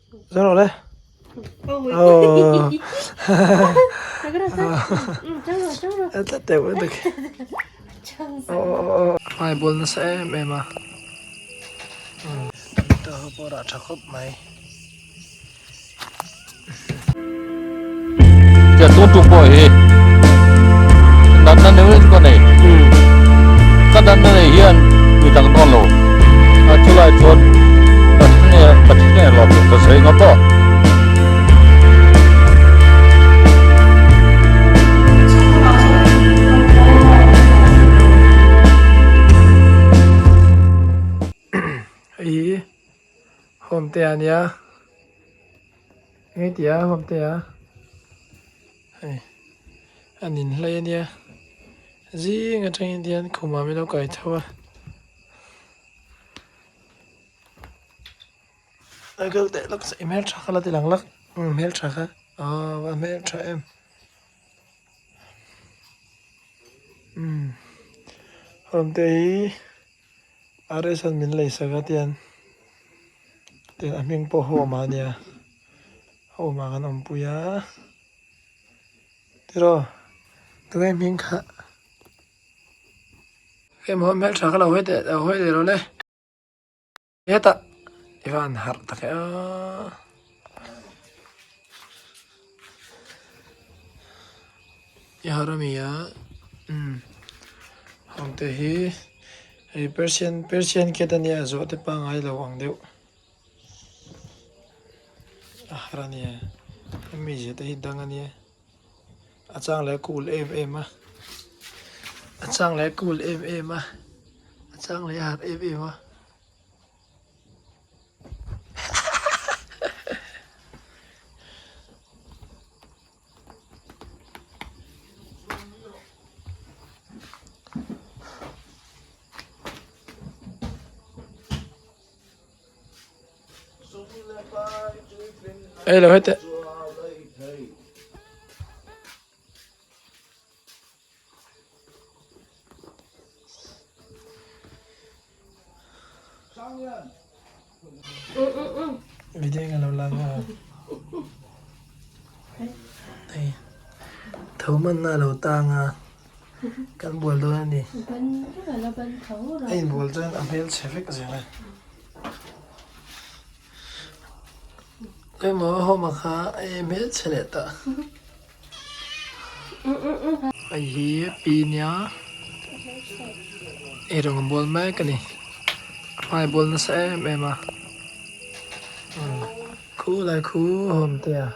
Zo rawh le. Oh. Tlat deuh a dik. Oh oh oh. Hmai bual nasa em em a. Tomato ho pawh rah tha khawp mai. Tia tu tu pawh hi natna neuh ka nei. Ka natna nei hian mi dang dawn lo. A chulai chuan Pathian nge lawm ka sawi ngawt aw. Hei hi home te a nia engei tia home te a hei a nin hlei a nia zing atangin hian khumah min lo kai tho a. A kal teh lawk i hmeltha kha la ti lang lak umm hmeltha kha aw a hmeltha em umm home te hi R_S an min lei sak a tian tian a hming pawh home ah ania home ah kan awmpui a tiraw tunge hming kha hei maw hmeltha kha lo hawi teh lo hawi leh rawh le. Hetah i van harh tak e aw. I harh ami a umm heng te hi hei persian persian cat ania zawh te pangngai lo ang deuh a harh ania hemi zia te hi dang ania a chang leh a cool em em a a chang leh a cool em em a a chang leh a harh em em a. Ei lo hete. Video nga lo lang a. Hei. Tho man na lo tang a. Kan bual dawn a ni. A inbual chuan a hmel chhe vek zel a. Emaw home kha a hmel chhe leh ta. Hei hi pi nia eirawng a bual mek a ni a hmai bual nasa em em a khu lai khu home te a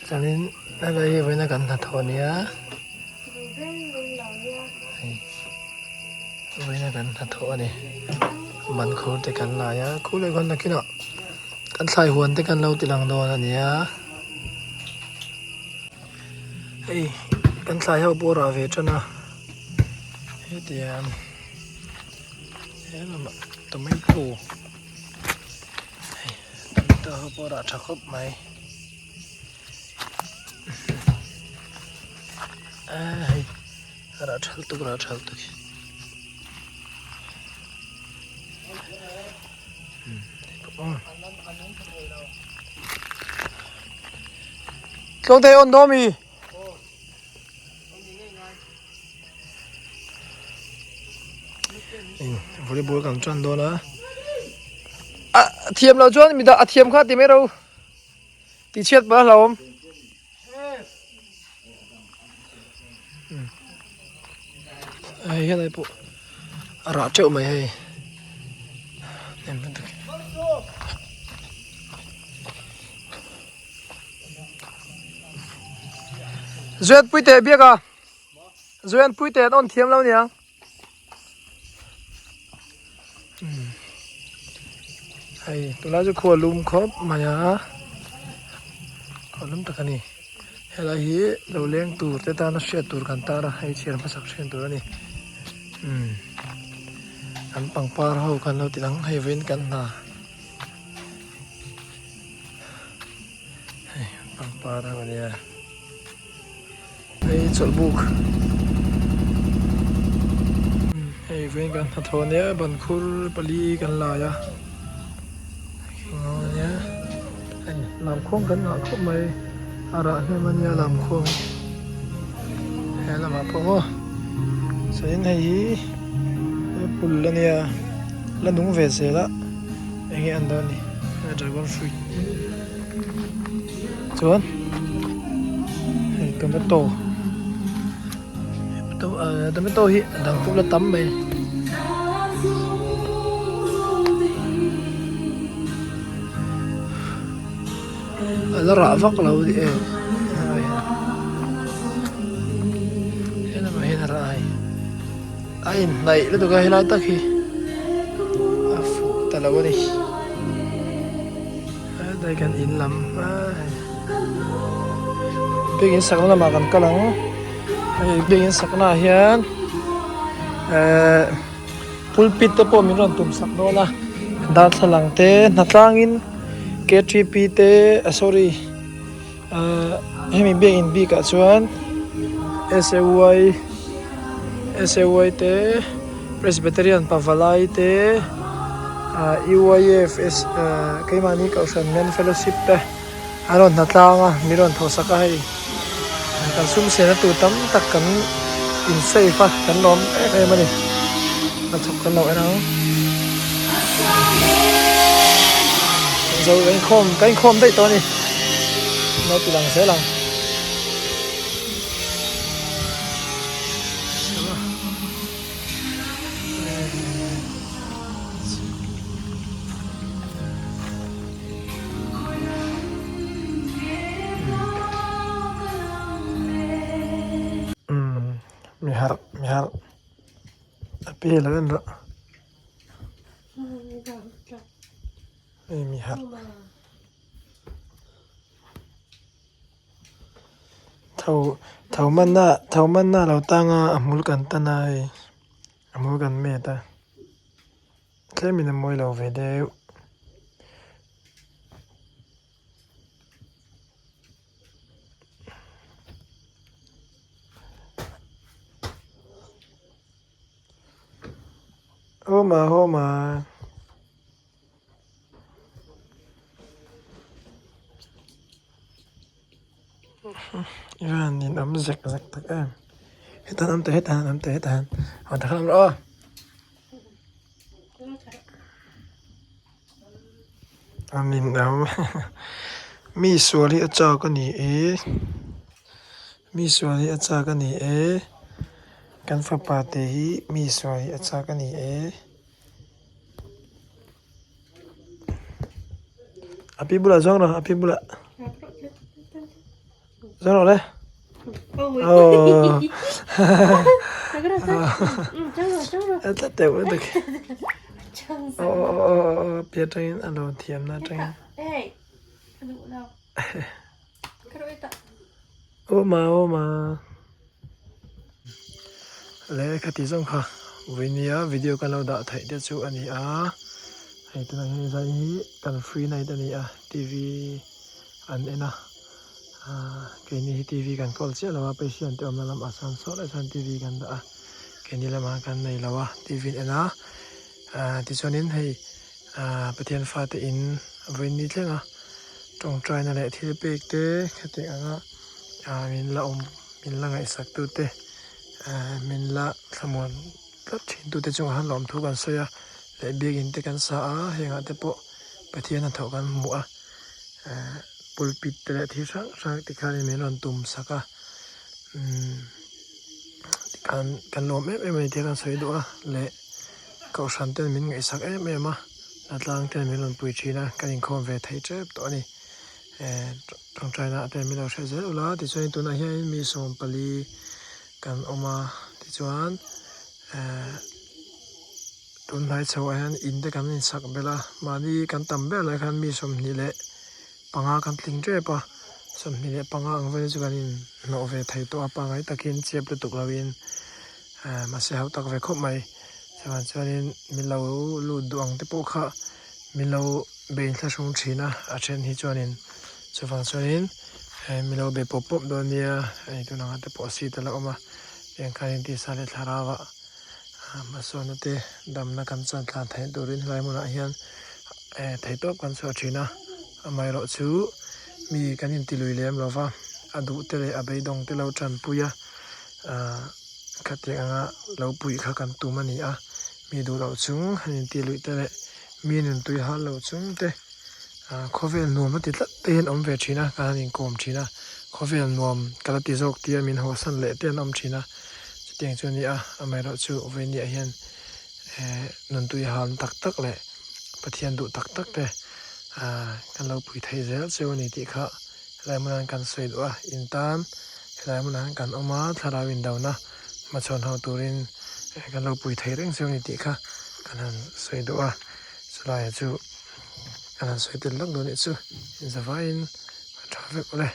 chuanin helai hi vawiina kan hnathawh a nia hei vawiina kan hnathawh a ni man khur te kan lai a khu lai khuan nakinah. Kan thlai huan te kan lo ti lang dawn a nia. Hei kan thlai ho pawh rah ve tan a. Hetiang he lamah tomato hei tomato ho pawh rah tha khawp mai. A hei rah tha lutuk rah tha lutuk. Tlawngte on daw mi? Volleyball kan tan dawn a. A thiam lo chuan mi a thiam kha ti mai ro. Ti chhiat pawh a hlauhawm. Hei helai pawh a rah teuh mai hei Zuian pui teh biak a Zuian pui teh an awn thiam lo nia. Hei tunlai chu khua lum khawp mai a khua lum tak a ni helai hi lo leng tur te tana hriat tur kan tar a hei chhiar hmasak thin tur a ni umm an pangpar ho khan lo ti dang hei vawiin kan hna hei pangpar ho a nia. Hei chawlhbuk hei vawiin kan hnathawh ania bankhur pali kan lai a. Hei lamkhuang kan ngah khawp mai a rah hnem a nia lamkhuang hi he lamah pawh maw chuanin hei hi apple a nia la nung ve zel a eng nge an dawn ni dragon fruit chuan hei tomato tomato hi a dang pawh la tam mai. A la rah vak lo ni em he lamah hian a rah a hei a inhnaih lutuk a helai tak hi a fuh ta lo a ni hetlai kan in lam biakin sakna lamah kan kal ang hei biakin sakna ah hian ehh pulpit te pawh min rawn tum sak dawn a darthlalang te hnatlangin K_T_P te ah sorry ahh hemi biakin bikah chuan S_A_Y S_A_Y te Presbyterian Pavalai te ah U_Y_F_S ah keimahni kohhran men fellowship te an rawn hnatlang a min rawn thawh sak a hei kan sum siamna tur tam tak kan in save a kan lawm em em a ni hnathawk kan lo en ang zo ka inkhawm ka inkhawm daih tawh a ni lo ti lang zel ang. Umm mi harh mi harh a pel a en rawh hei mi harh tho tho manna tho manna a lo tang a a hmul kan tan a hei a hmul kan met a. Tlemin a mawi lo ve deuh. Homa homa. Ivan in awm zek zek tak em. Hetan awm tawh hetan awm tawh hetan. Aw takhan awm rawh aw. A min awm mi sual hi a chak a ni e mi sual hi a chak a ni e kan fapa te hi mi sual hi a chak a ni e. A pi bulah zawng rawh a pi bulah zawng rawh le aw a tlat deuh a dik aw aw aw aw pi atangin a lo thiam na atangin aw ma aw ma. Le khati zawng kha vawinia video kan lo dah theih te chu a ni a hei tunah hian zai hi kan free night a ni a T_V an en a ahh keini hi T_V kan kawl chiah lo a patient te awmna lamah chuan saw lai chuan T_V kan dah a keini lamah kan nei lo a T_V an en a ahh tichuanin hei ahh Pathian fate in vawiin thleng a tawngtaina leh thil pek te khatiang anga ah min la awm min la ngaihsak tu te eh min la thlamuan tlat thin tu te chungah han lawmthu kan sawi a leh biakin te kan sa a hengah te pawh Pathian hnathawh kan hmu a eh pulpit te leh thil hrang hrang te khanin min rawn tum sak a umm tikhan kan lawm em em a ni tih kan sawi duh a leh kohhran ten min ngaihsak em em a hnatlang ten min rawn pui thin a kan inkhawm ve thei tep tawh a ni. Eh tawngtaina te min lo hre zel ula tichuan tunah hian mi 14 kan awm a tichuan eh tun hnai chho ah hian in te kan insak belh a mahni kan tam ber lai khan mi 25 kan tling tep a 25 ang vel chu kan inhnawh ve thei tawh a pangngai takin chep lutuk lovin eh mahse hau tak ve khawp mai chuan chuanin min lo lut duh ang te pawh kha min lo. Bein thla hrung thin a, a then hi chuanin chuvang chuanin mi lo be pawp pawp dawn nia hei tun anga te pawh seat a la awm a tiang khanin tisa leh thlarau ah hmasawnna te damna kan chuan tlan theih turin helai hmunah hian theihtawp kan chhuah thin a. Amaherawhchu mi kan inti lui lem lo va, a duh te leh a beidawng te lo tanpui a, ahh khatiang anga lo puih kha kan tum a ni a. Mi duh loh chung han inti luih te leh mi nuntui hal lo chung te ahh khawvel nuam a ti tlat te hian awm ve thin a, kan han inkawm thin a, khawvel nuam ka la ti zawk tia min hawsan leh te an awm thin a, chutiang chu a ni a, amaherawhchu vawinia hian eh nuntui hal tak tak leh Pathian duh tak tak te ahh kan lo pui thei zel chu a ni tih kha helai hmunah hian kan sawi duh a, in tan helai hmunah hian kan awm a, thlarau indona hmachhawn ho turin kan lo pui thei reng chu a ni tih kha kan han sawi duh a, chulaiah chu kan han sawi tel lawk dawn anih chu inzavaiin a tha vek awle.